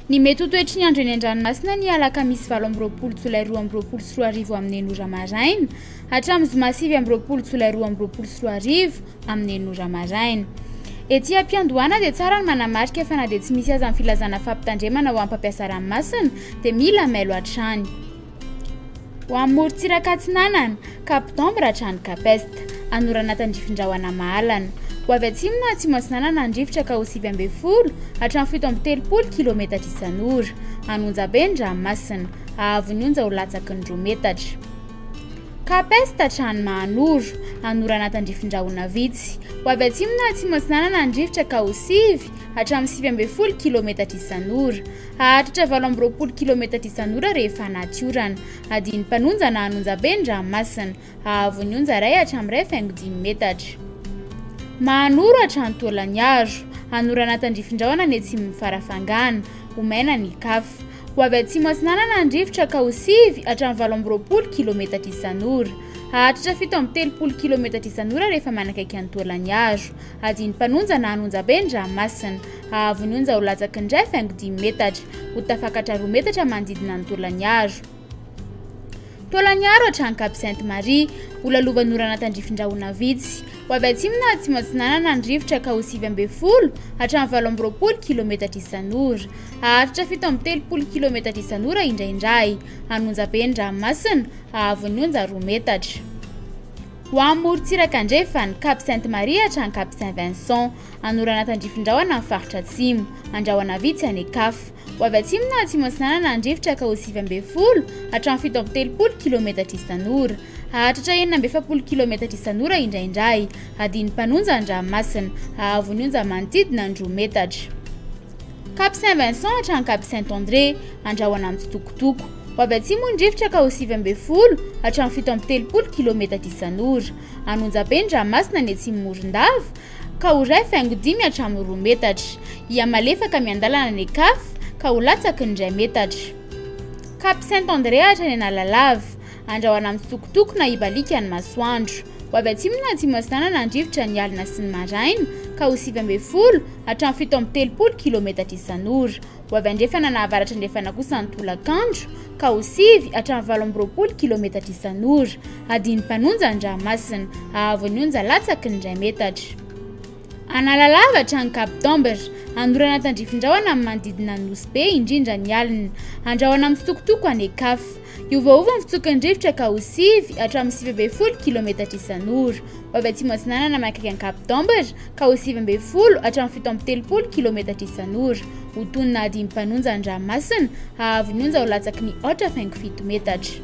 Ny mety ho toetry ny andro eny an-dranomasina ny alakamisy 28 jolay 2022 amin'ny 6 ora maraina hatramin'ny zoma 29 jolay 2022 amin'ny 6 ora maraina. Ety am-piandohana dia tsara ny manamarika fa na dia tsy misy aza ny filazana fampitandremana ho an'ny mpampiasa ranomasina dia mila mailo hatrany. Ho an'ny morontsiraka atsinanana, Cap d'Ambre hatrany Cap Est. Anorana tandrifin-drahona mahalana. Ho avy atsimo na atsimo atsinanana ny rivotra ka ho 19 hatramin'ny 37 kilometatra isan'ora. An'Onjabe ny ranomasina. Hahavon'ny onja ho latsaky ny 2 metatra. Cap Est hatrany Mahanoro. Anorana tandrifin-drahona vitsy. Ho avy atsimo na atsimo atsinanana ny rivotra ka ho 9 hatramin'ny 19 kilometatra isan'ora. Hahatratra 28 kilometatra isan'ora rehefa anaty orana. Adin'ny mpanonja na an'onjabe ny ranomasina. Haavon'ny onja iray hatramin'ny 1,5 metatra. Mahanoro hatrany Taolagnaro. Hanorana tandrifin-drahona any atsimon'i Farafangana. Ho maina ny kafa. Ho avy atsimo atsinanana ny rivotra ka ho 9 hatramin'ny 28 kilometatra isan'ora. Hahatratra 37 kilometatra isan'ora rehefa manakaiky an'i Taolagnaro. Adin'ny mpanonja na an'onjabe ny ranomasina. Haavon'ny onja ho latsaky ny 1,5 metatra. Ho tafakatra 2 metatra manodidina ny Taolagnaro. Taolagnaro hatrany Cap Sainte Marie. Ho lalovan'orana tandrifin-drahona vitsy. Ho avy atsimo na atsimo atsinanana ny rivotra ka ho 19 hatramin'ny 28 kilometatra isan'ora. Haharitra 37 kilometatra isan'ora indraindray. An'onjabe ny ranomasina. Haavon'ny onja 2 metatra. Ho an'ny morontsiraka andrefana, Cap Sainte Marie hatrany Cap Saint Vincent. Anorana tandrifin-drahona ny faritra atsimo. Andrahona vitsy any Ekafa. Ho avy atsimo na atsimo atsinanana ny rivotra ka ho 19 hatramin'ny 37 kilometatra isan'ora. Hahatratra 46 kilometatra isan'ora indraindray. Hadin'ny mpanonja ny ranomasina. Hahavon'ny onja manodidina ny 2 metatra. Cap Saint Vincent hatrany Cap Saint André. Andrahona mitsitokotoko. Ho avy atsimo ny rivotra ka ho 19 hatramin'ny 37 kilometatra isan'ora. An'Onjabe ny ranomasina ny atsimo Morondava ka ho 1,5 hatramin'ny 2 metatra. Hihamalefaka miandalana ny Ekafa ka ho latsaky ny 1 metatra. Cap Saint André hatrany Analalava. Andrahona mitsitokotoko na hibaliaka ny masoandro. Ho avy atsimo na atsimo atsinanana ny rivotra ny alina sy ny maraina ka ho 19 hatramin'ny 37 kilometatra isan'ora. Ho avy andrefana na avaratra andrefana kosa ny tolakandro ka ho 9 hatramin'ny 28 kilometatra isan'ora. Adin'ny mpanonja ny ranomasina. Hahavon'ny onja latsaky ny 1 metatra. Analalava hatrany Cap d'Ambre. Anorana tandrifin-drahona amin'ny manodidina ny Nosy Be indrindra ny alina. Andrahona mitsitokotoko any Ekafa. Hiovaova ny fitsoky ny rivotra ka ho 9 hatramin'ny 19 kilometatra isan'ora. Ho avy atsimo atsinanana manakaiky an'i Cap d'Ambre ka ho 19 hatramin'ny 37 kilometatra isan'ora. Ho tonona adin'ny mpanonja ny ranomasina. Hahavon'ny onja ho latsaky ny 4,7 metatra.